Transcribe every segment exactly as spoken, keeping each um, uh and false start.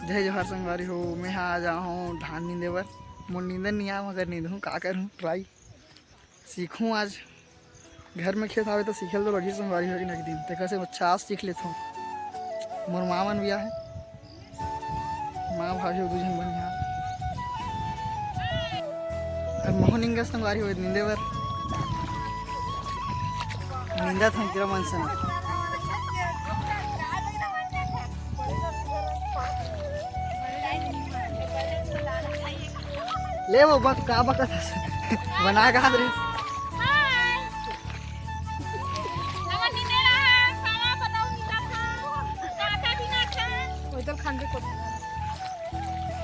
जय जोहार संगवारी हो, मैं हा आ जाहूँ धान नींदे बर। मोर नींदन नहीं आए, मगर नींदहूँ, का करहूँ, ट्राई सीखूँ आज। घर में खेत आवे तो सीखे ल तो लगही संगवारी हो, एक दिन तेकर से अच्छा आज सीख लेथों। मोर माँ मन भी आहे, माँ भाभी दू झन बनिहार। अब महू निंगा संगवारी हो नींदे बर। निंदा थंकिरा मन से। ले वो बक-, का बकत हस? बना के हाथ रे।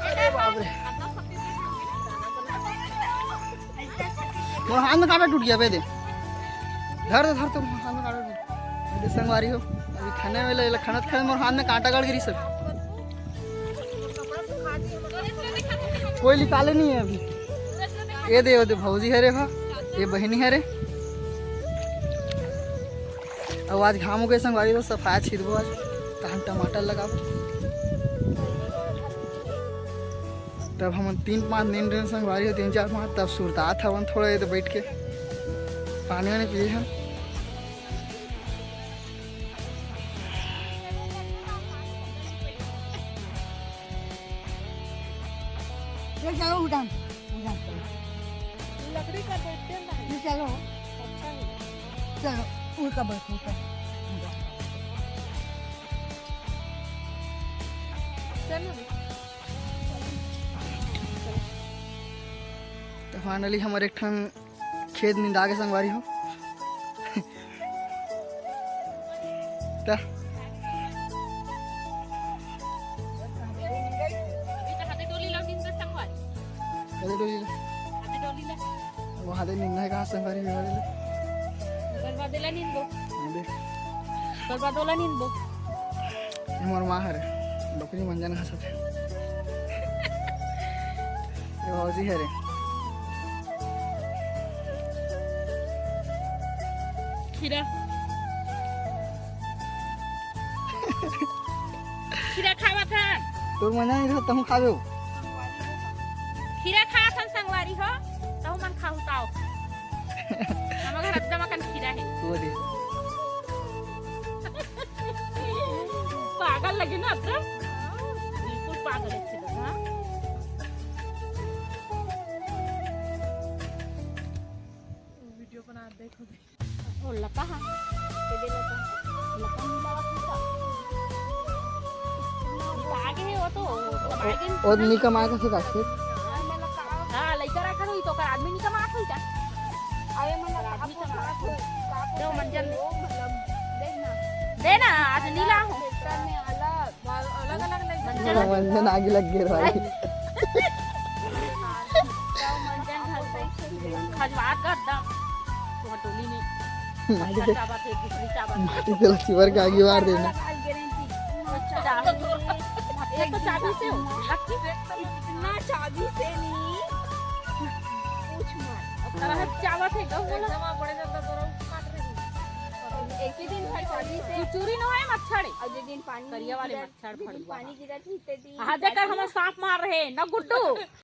अरे बाप रे। मोर हाथ में कांटा टूट गया बे दे। धर दे, धर तो, मोर हाथ में कांटा टूट गया। संगवारी हो, अभी खाने में ले, ले, खाना खाने मोर हाथ में कांटा गड़ गिरी सब। कोई निकाले नहीं है अभी। ये दे, ये दे, भौजी हरे हा, ये बहिनी हरे। अब आज घाम हो गए संगवारी, तो सफाया छिदबो आज, तहन टमाटर लगाबो। तब हमन तीन पांच दिन रहे संगवारी हो, तीन चार पांच, तब सुरतात हवन थोड़ा, ये तो बैठ के पानी वानी पिए हन। ये चलो उठान, उठान चलो। लकड़ी का बैठते ना। ये चलो। अच्छा है। चलो, उनका बैठो, उनका। चलो। तो finally हमर एक ठन खेत निंदा के संगवारी हो। त कदे डोली ला? वो हाथे निंदा है कहाँ संगवारी हो? ओकर बाद एला नींदबो। ओकर बाद ओला नींदबो। ये मोर माँ हरे, बकरी मंजन घासत हे। ये भौजी हरे। खीरा। खीरा खावत हन। तोर मजा नहीं रहा, तहूँ खाबे हो। खीरा खात हन संगवारी हो, तहूँ मन खाहू ताओ। हमर घर एकदम अकन खीरा हे। वो दे। पागल लगे ना अब तो? बिल्कुल पागल है खीरा, हाँ? वीडियो बना, देखो, देखो। ओ लता हा। के दे लता? लता मिलावत हे का? आगे हे वो तो, वो तो आगे ओ, ओ नी कमाए का सिखा के। हाँ, लइका रखा रही तो ओकर आदमी नी कमात होई का? अरे मन आदमी कमात होई। तो मंजन दे ना, आज नीला हो। ट्रैक्टर में अलग। अलग-अलग नहीं। मंजन आगे लग गए भाई। खजवात का एकदम। तो टोली में। माटी के, चाबा थे, दूसरी चाबा थे। माटी के लच्छी भर के आगे बार देना। तो चाबी से हो। इतना चाबी से नहीं। पूछ मत। अब तरह चाबा थे, गहूं बोला। एकदम बड़े जल्दा तोरा काट रही। एक ही दिन भर चाबी से। चुचुरी नो है, मच्छर है। और जे दिन पानी करिया वाले गिरा, मच्छर जे दिन फड़ुआ। पानी गिरा थी, ते दिन हाँ, देखकर हमें सांप मार रहे, ना गुड्डू।